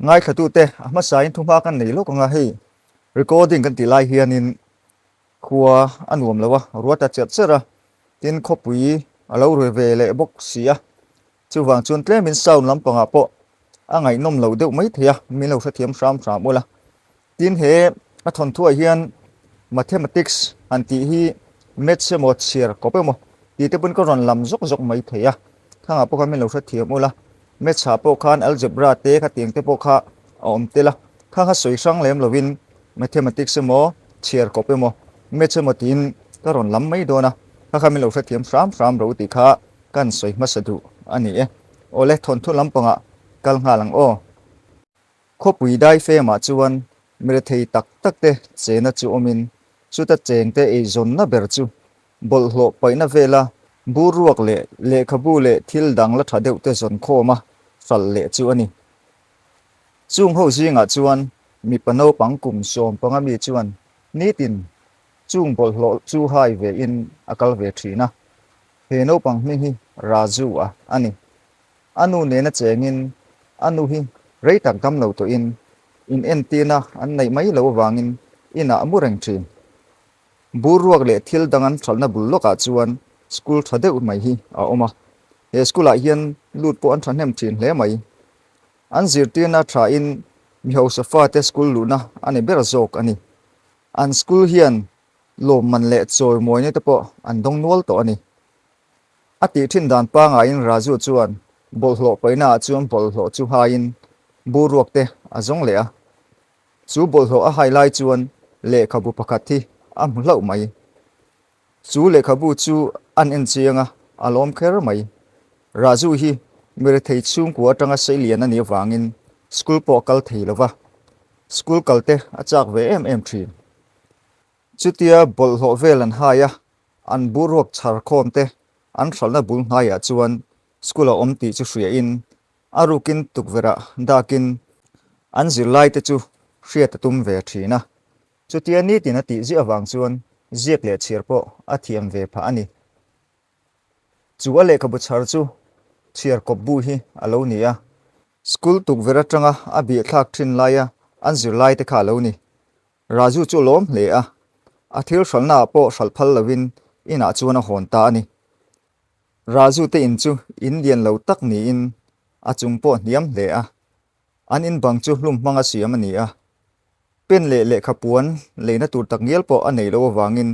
Ngaithlatute, a hmasain thu hma kan nei lawk ang a, hei recording kan tih lai hianin khua a nuam lo a, ruat a cherh cherh a, tin khawpui a lo ri ve leh bawk si a, chuvang chuan tlemin sound lampangah pawh a ngaihnawm lo deuh mai thei a, min lo hrethiam hram hram ula. Tin he a thawnthuah hian Mathematics han tih hi Maths emaw chhiar kawp emaw tih te pawn ka rawn lam zawk zawk mai thei a, thangah pawh khan min lo hrethiam ula, Maths ah pawh khan Algebra te khatiang te pawh kha a awm tel a, khang kha sawi hrang lem lovin Mathematics emaw chhiar kawp emaw Maths emaw tiin ka rawn lam mai dawn a, kha kha min lo hrethiam hram hram ro tih kha kan sawi hmasa duh a ni e. Awle thawnthu lampangah kal nghal ang aw. Khawpui daifemah chuan mirethei tak tak te chena chu awmin chuta chengte eizawnna ber chu bawlhhlawh paihna vela bur ruak leh lehkhabu leh thil dang la tha deuh te zawn khawma hralh leh chu a ni. Chung ho zingah chuan mipa naupang kum 15 mi chuan nitin chung bawlhhlawh chu hai vein a kal ve thin a, he naupang hming hi Raju-a a ni. A nu nena chengin a nu hi rei tak dam lo tawhin in entirna an neih mai loh avangin inah a mu reng thin. Bur ruak leh thil dang an hralhna bul lawkah chuan school tha deuh mai hi a awm a, he school ah hian lut pawh an thahnem thin hle mai. An zirtirna thain mi hausa fate school luhna a ni ber zawk a ni. An school hian lawmman leh chawimawina te pawh an dawng nual tawh a ni. A tih thin dan pangaiin Raju chuan bawlhhlawh paihnaah chuan bawlhhlawh chu haiin bur ruak te a zawng leh a. Chu bawlhhlawh a hai lai chuan lehkhabu pakhat hi a hmu hlauh mai. Chu lehkhabu chu an en chiang a, a lawm kher mai. Raju hi mirethei chhungkua atanga seilian a nih avangin school pawh a kal thei lo va, school kal te a chak ve em em thin. Chutia bawlhhlawh vel an hai a, an boruak chhar khawm te an hralhna bul hnaiah chuan school a awm tih chu hriain a rukin tukverhah dakin an zirlai te chu hriat a tum ve thin a. Chutia nitin a tih ziah avang chuan ziak leh chhiar pawh a thiam ve phah a ni. Chu a lehkhabu chhar chu chhiar kawp bu hi a lo ni a. School tukverh atanga a biahthlak thin laia an zirlai te kha a lo ni. Raju chu a lawm hle a, a thil hralhnaah pawh hralh phal lovin inah chuan a hawn ta a ni. Raju te in chu in lian lo tak niin a chung pawh hniam hle a, an in bang chu hlum hmanga siam a ni a. Pen leh lehkha puan leina tur tak ngial pawh a neih loh avangin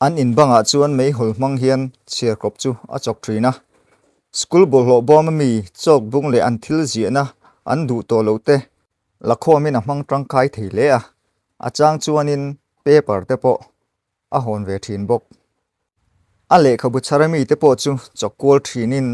an in bangah chuan meihawl hmang hian chhiarkawp chu a chawk thin a. School bawlhhlawh bawm ami chawk bung leh an thil ziahna an duh tawh loh te Lakhawmin a hmang tangkai thei hle a, a chang chuanin paper te pawh a hawn ve thin bawk. A lehkhabu chhar ami te pawh chu chawk kual thinin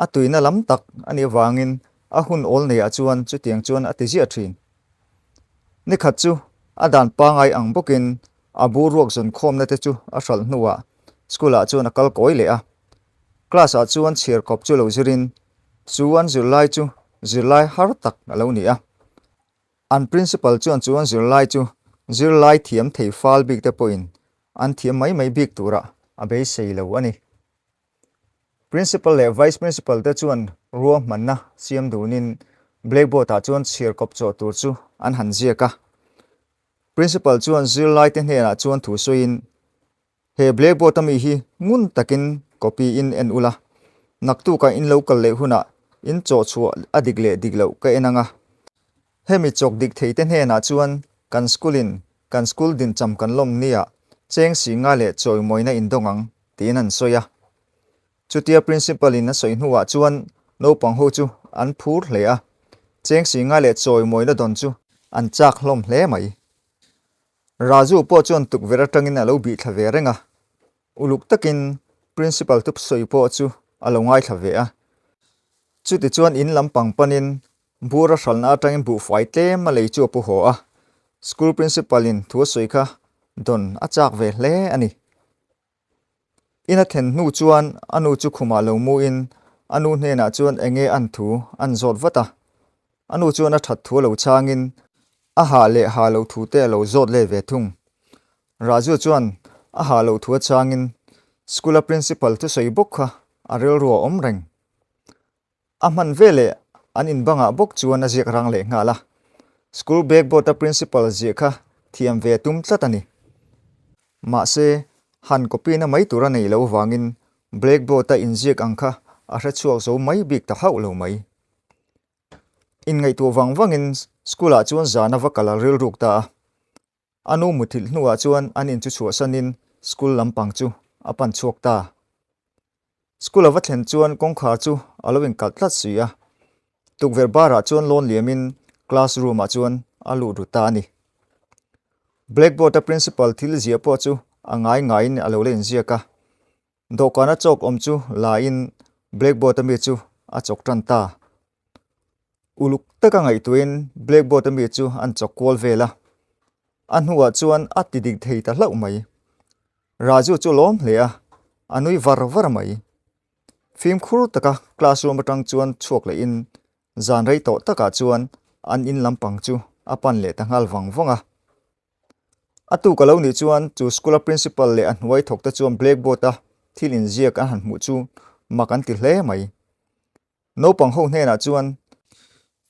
a tuina lam tak a nih avangin a hun awl neiah chuan chutiang chuan a ti ziah thin. Nikhat chu a dan pangai ang bawkin a bur ruak zawn khawmna te chu a hralh hnuah school ah chuan a kal kawi leh a. Class ah chuan chhiar kawp chu lo zirin Chu an zirlai chu zirlai har tak a lo ni a. An principal chuan chu an zirlai chu zirlai thiam thei fal bik te pawhin an thiam mai mai bik turah a beisei lo a ni. Principal leh vice principal te chuan ruahmanna siam dunin blackboard ah chuan chhiar kawp chawh tur chu an han ziak a. Principal chuan zirlai te hnenah chuan thu sawiin He blackboard a mi hi ngun takin copy in en ula, naktukah in lo kal leh hunah in chawh chhuah a dik leh dik loh ka en ang a. Hemi chawk dik thei te hnenah chuan kan school in kan school dincham kan lawm nia cheng si nga leh chawimawina in dawng ang tiin an sawi a. Chutia principal in a sawi hnuah chuan naupang ho chu an phur hle a, cheng si nga leh chawimawina dawn chu an chak hlawm hle mai. Raju pawh chuan tukverh atangin a lo bih thla ve reng a, uluk takin Principal thup sawi pawh chu a lo ngaithla ve a. Chutichuan in lam pang panin bur a hralhna atangin buhfai tlem a lei chu a pu haw a, School Principal in thu a sawi kha dawn a chak ve hle a ni. In a thlen hnu chuan a nu chu khumah lo muin a nu hnenah chuan eng nge an thu an zawt vat a. A nu chuan a that thu a lo changin a hah leh hah lo thu te a lo zawt let ve thung. Raju chuan a hah loh thu a changin school a principal thusawi bawk kha a rilru a awm reng. A hman veleh. An in bangah bawk chuan a ziak rang leh nghal a. School blackboard a principal ziah kha thiam ve tum tlat a ni. Mahse, han copy na mai tur a nei lo vangin blackboard a inziak ang kha a hre chhuak zo mai bik ta hauh lo mai. Inngaihtuah vang vangin school ah chuan zan a va kal a rilruk ta a. A nu muthilh hnuah chuan an in chu chhuahsanin school lampang chu a pan chhuak ta. School a va thlen chuan kawngkhar chu a lo inkalh tlat si a. Tukverh barah chuan lawn liamin class room ah chuan a lut ru ta a ni. Blackboard a principal thil ziah pawh chu a ngai ngaiin a lo la inziak a. Dawhkana chawk awm chu la in blackboard ami chu a chawk tan ta. Uluk taka ngaihtuahin blackboard ami chu an chawk kual vel a. A hnuah chuan a ti dik thei ta hlauh mai. Raju chu lawm hle a, a nui var var mai. Fimkhur taka classroom atang chuan chhuak lehin zan rei tawh takah chuan an in lampang chu a pan leh ta nghal vang vang a. A tuk a lo nih chuan chu school a principal leh a hnuai thawk te chuan blackboard a thil inziak an han hmuh chu mak an ti hle mai. Naupang ho hnenah chuan,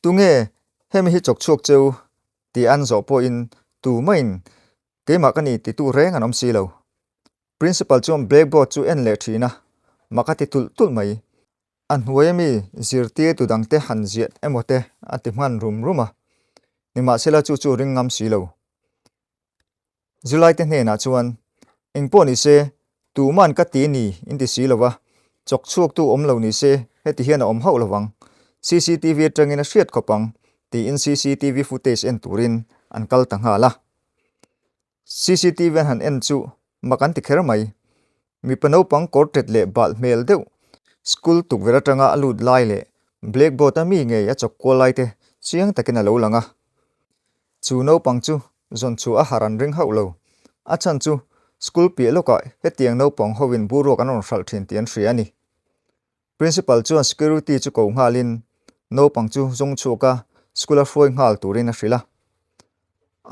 Tunge hemi hi chawk chhuak cheu? tih an zawh pawhin tumaiin keimah ka ni titu reng an awm si lo. Principal chuan blackboard chu en leh thin a, mak a ti tulh tulh mai. A hnuai ami zirtirtu dangte han ziah emaw te a ti hman rum rum a, nimahsela chu chu ring ngam si lo. Zirlaite hnenah chuan, Eng pawh ni se, tuman ka ti ni in ti si lo va, chawk chhuaktu awm lo ni se heti hian a awm hauh lo vang, cctv atangin a hriat khawp ang tiin cctv footage en turin an kal ta nghal a. Cctv an han en chu mak an ti kher mai. Mipa naupang kawr tet leh balh hmel deuh school tukverh atanga a lut lai leh blackboard a mi ngei a chawk kual lai te chiang takin a lo lang a. Chu naupang chu zawn chhuah a har an ring hauh lo. A chhan chu school piah lawkah hetiang naupang hovin boruak an rawn hralh thin tih an hria a ni. Principal chuan security chu ko nghalin naupang chu zawng chhuak a school a hruai nghal turin a hrilh a.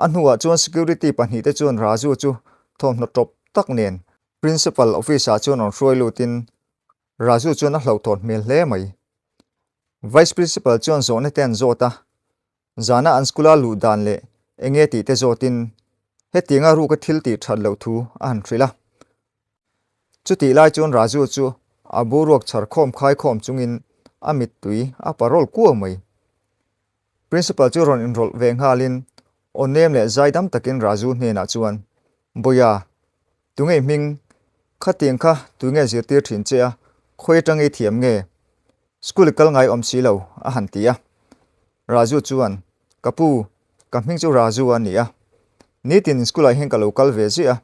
A hnuah chuan security pahnihte chuan Raju chu thawmhnaw tawp tak nen Principal office ah chuan rawn hruai lutin Raju chuan a hlauhthawn hmel hle mai. Vice Principal chuan zawhna te an zawt a, zana an school a luh dan leh enge tih te zawtin hetianga ruka thil tih that loh thu a han hrilh a. Chutih lai chuan Raju chu a boruak chhar khawm khai khawm chungin a mittui a parawl kuau mai. Principal chu rawn inrawlh ve nghalin aw nem leh zai dam takin Raju hnenah chuan, Bawia, tunge i hming? Khatiang kha tunge zirtir thin che a, khawi atang i thiam nge? School i kal ngai awm si lo, a han ti a. Raju chuan, Ka pu, ka hming chu Raju a ni a. Nitin school ah hian ka lo kal ve ziah a.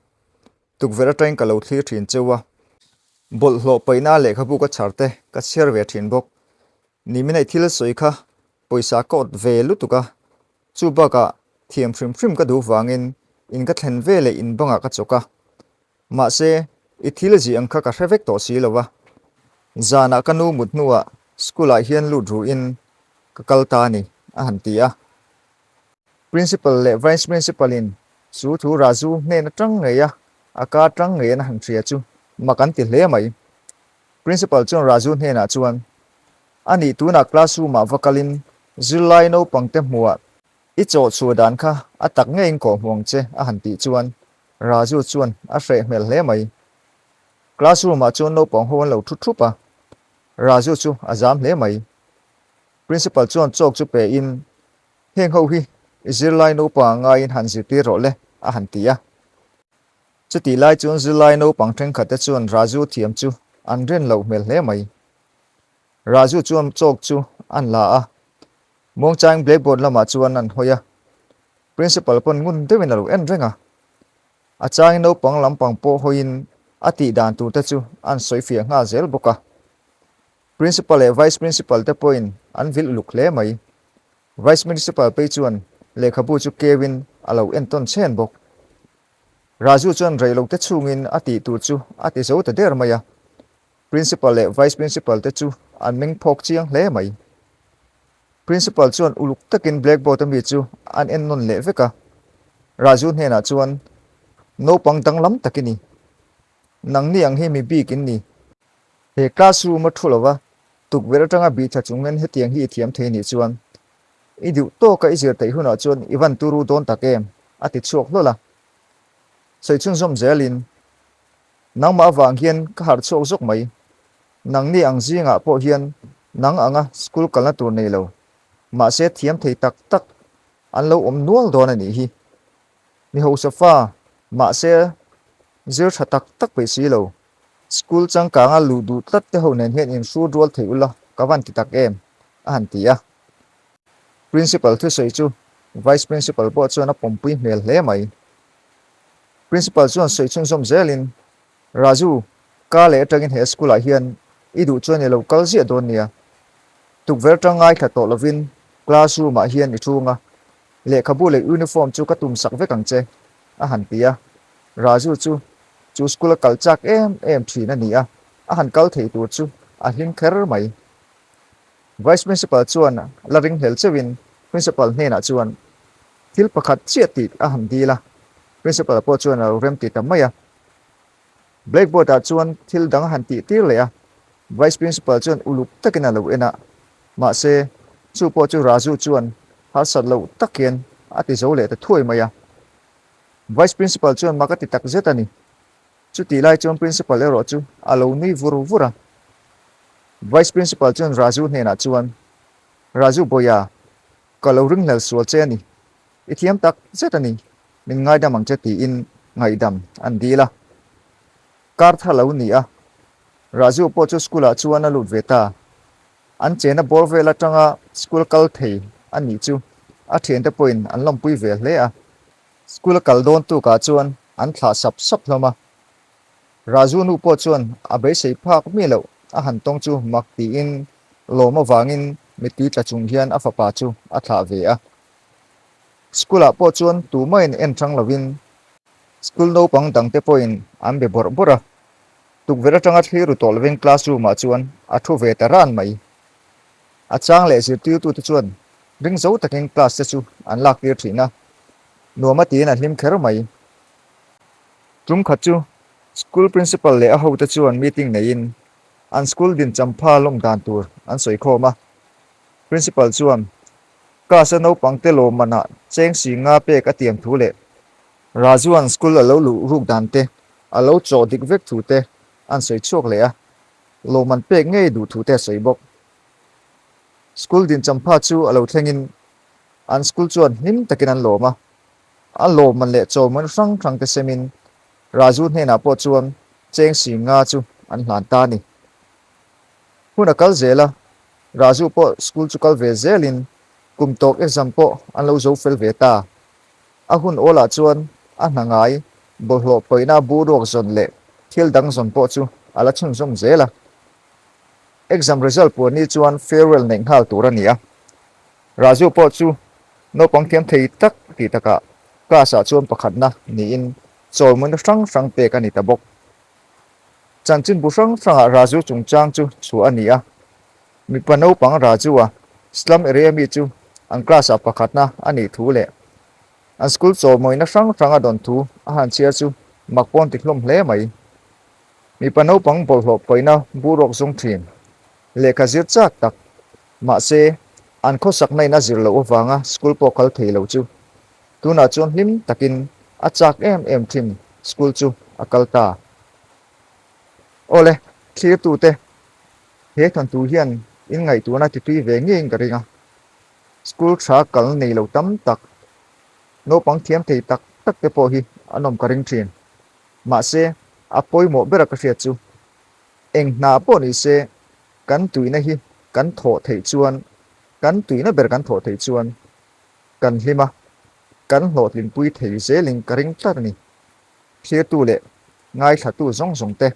Tukverh atangin ka lo thlir thin cheu a, bawlhhlawh paihna lehkhabu ka chhar te ka chhiar ve thin bawk. Nimin aih thil sawi kha pawisa ka awt ve lutuk a, chu bakah thiam hrim hrim ka duh vangin in ka thlen ve leh in bangah ka chawk a. Mahse, i thil zih ang kha ka hre vek tawh si lo a. Zanah ka nu mut hnuah school ah hian lut ruhin ka kal ta a ni, a han ti a. Principal leh Vice Principal in chu thu Raju hnen atang ngei a, a ka atang ngei an han hria chu mak an ti hle mai. Principal chuan Raju hnenah chuan, A nih tunah classroom ah va kalin zirlai naupang te hmuah i chawh chhuah dan kha a tak ngeiin kawh hmu ang che a han tih chuan Raju chuan a hreh hmel hle mai. Classroom ah chuan naupang ho an lo thu thup a, Raju chu a zam hle mai. Principal chuan chalk chu pe in Heng ho hi i zirlai naupang ngaiin han zirtir rawh le, a han ti a. Chutih lai chuan zirlai naupang thenkhatte chuan Raju thiam chu an rin loh hmel hle mai. Raju chuan chalk chu an la a, muangchang blackboard lamah chuan an hawi a. Principal pawn ngun deuhin a lo en reng a. A changin naupang lampang pawh hawiin a tih dan turte chu an sawi fiah nghal zel bawk a. Principal leh Vice Principal te pawhin an vilh uluk hle mai. Vice Principal phei chuan lehkhabu chu keuin a lo entawn chhen bawk. Raju chuan reilote chhungin a tih tur chu a ti zo ta der mai a. Principal leh Vice Principal te chu an meng phawk chiang hle mai. Principal chuan uluk takin blackboard ami chu an en nawn leh vek a. Raju hnenah chuan, Naupang danglam tak i ni. Nangni ang hi mi bik in ni. He classroom a thu lova. Tukverh atanga bih tha chung hian hetiang hi i thiam thei nih chuan i duh tawka i zir theih hunah chuan i van turu dawn tak em? a ti chhuak hlawl a. Sawi chhunzawm zelin, Nangmah avang hian ka harh chhuak zawk mai. Nangni ang zingah pawh hian nang anga school kalna tur nei lo, mahse thiam thei tak tak an lo awm nual dawn a nih hi. Mi hausa fa, mahse zir tha tak tak peih si lo. School changkanga luh duh tlat te ho nen hian inhrur rual thei ula ka van ti tak em? a han ti a. Principal thusawi chu Vice Principal pawh chuan a pawmpui hmel hle mai. Principal chuan sawi chhunzawm zelin, Raju, ka leh atangin he school ah hian i duh chuan i lo kal ziah dawn nia. Tukverh atang ngaithla tawh lovin classroom ah hian i thung a, lehkhabu leh uniform chu ka tum sak vek ang che, a han ti a. Raju chu chu school a kal chak em em thin a ni a, a han kal thei tur chu a hlim kher mai. Vice Principal chuan la ringhlel cheuhin Principal hnenah chuan thil pakhat chiah tih a han dil a, Principal pawh chuan a lo rem ti ta mai a. Blackboard ah chuan thil dang a han tih tir leh a, Vice Principal chuan uluk takin a lo en a, mahse chu pawh chu Raju chuan harsat loh tak hian a ti zo leh ta thuai mai a. Vice Principal chuan mak a ti tak zet a ni. Chutih lai chuan Principal erawh chu a lo nui vur vur a. Vice Principal chuan Raju hnenah chuan, Raju Bawia, ka lo ringhlel sual che a ni. I thiam tak zet a ni, min ngaidam ang che tiin ngaihdam an dil a. Kar tha lo ni a, Raju pawh chu school ah chuan a lut ve ta. An chena bawr vel atanga school kal thei a nih chu a thiante pawhin an lawmpui ve hle a. School a kal dawn tukah chuan an thlah sap sap hlawm a. Raju nu pawh chuan a beisei phak mi loh a han tawng chu mak tiin lawm avangin mittui tla chung hian a fapa chu a thlah ve a. School ah pawh chuan tumahin en hrang lovin school naupang dangte pawhin an be bawrh bawrh a. Tukverh atanga thlir ru tawh lovin classroom ah chuan a thu ve ta ran mai. A chang leh zirtirtute chuan ring zo takin class te chu an lak tir thin a, nuam a tiin a hlim kher mai. Tum khat chu school principal leh a hote chuan meeting neiin an school din champha lawm dan tur an sawi khawm a. Principal chuan class a naupang te lawmmanah cheng si nga pek a tiam thu leh Rajuan school a lo luh ruk dan te a lo chawh dik vek thu te an sawi chhuak leh a, lawmman pek ngei duh thu te a sawi bawk. School din champha chu a lo thlengin an school chuan hlim takin an lawm a, a lawmman leh chawmman hrang hrang te semin Raju hnenah pawh chuan cheng si nga chu an hlan ta a ni. Hun a kal zel a, Raju pawh school chu kal ve zelin kum tawk exam pawh an lo zo fel ve ta. A hun awlah chuan a hna ngai bawlhhlawh pawihna boruak zawn leh thil dang zawn pawh chu a la chhunzawm zel a. Exam result puan ni chuan farewell neih nghal tur a ni a. Raju pawh chu naupang thiam thei tak tih takah class ah chuan pakhatna niin chawimawina hrang hrang pek a ni ta bawk. Chanchinbu hrang hrangah Raju chungchang chu chhuah a ni a. Mipa naupang Raju a slum area mi chu an class ah pakhatna a nih thu leh an school chawimawina hrang hrang a dawn thu a han chhiar chu mak pawn ti hlawm hle mai. Mipa naupang bawlhhlawh pawihna boruak zawng thin, lehkha zir chak tak, mahse an khawsakna in a zir loh avanga school pawh kal thei lo chu tunah chuan hlim takin a chak em em thin school chu a kal ta. Awle, thlirtute, he thawnthu hian in ngaihtuahna titui ve ngeiin ka ring a, school tha kal nei lo tam tak, naupang thiam thei tak tak te pawh hi an awm ka ring thin. Mahse, a pawimawh bera ka hriat chu, eng hna pawh ni se, kan tuihna hi kan thawh theih chuan, kan tuihna ber kan thawh theih chuan kan hlim a, kan hlawhtlinpui thei zelin ka ring tlat a ni. Thlirtu leh ngaithlatu zawng zawng te,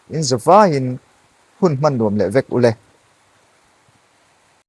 in zavaiin hun hman nuam leh vek u le.